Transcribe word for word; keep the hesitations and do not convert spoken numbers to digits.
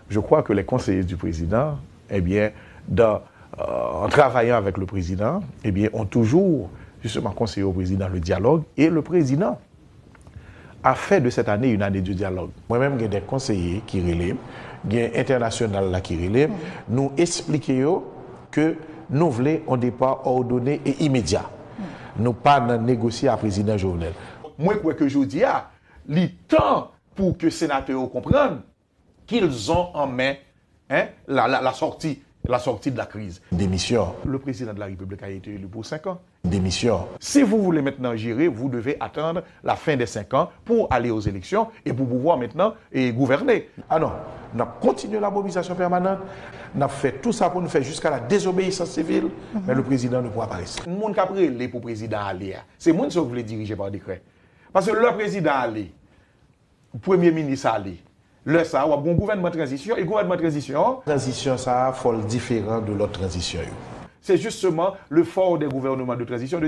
Je crois que les conseillers du président, eh bien, dans, euh, en travaillant avec le président, eh bien, ont toujours justement conseillé au président le dialogue et le président a fait de cette année une année de dialogue. Mwen menm gen de konseye ki rele m, gen entènasyonal la ki rele m, nou esplike yo ke nou vle on depa òdone e imedya. Nou pa nan negosye a prezidan Jovenel. Mwen kwè ke jodi a, li tan pou ke senatè yo konprann qu'ils ont en main, hein, la, la, la sortie, la sortie de la crise. Démission. Le président de la République a été élu pour cinq ans. Démission. Si vous voulez maintenant gérer, vous devez attendre la fin des cinq ans pour aller aux élections et pour pouvoir maintenant et gouverner. Ah non, n ap kontinye la mobilisation permanente, n ap fè tout sa pou nou fè jusqu'à la désobéissance civile, mais le président ne pourra pas rester. Moun k ap rele pou prezidan ale a, se moun sa yo ki vle dirije pa dekrè. Paske lè prezidan ale, premye minis ale, lè sa a, w ap gen yon gouvènman tranzisyon, e gouvènman tranzisyon an, tranzisyon sa a, fò l diferan de lòt tranzisyon yo. C'est justement le fort des gouvernements de transition, de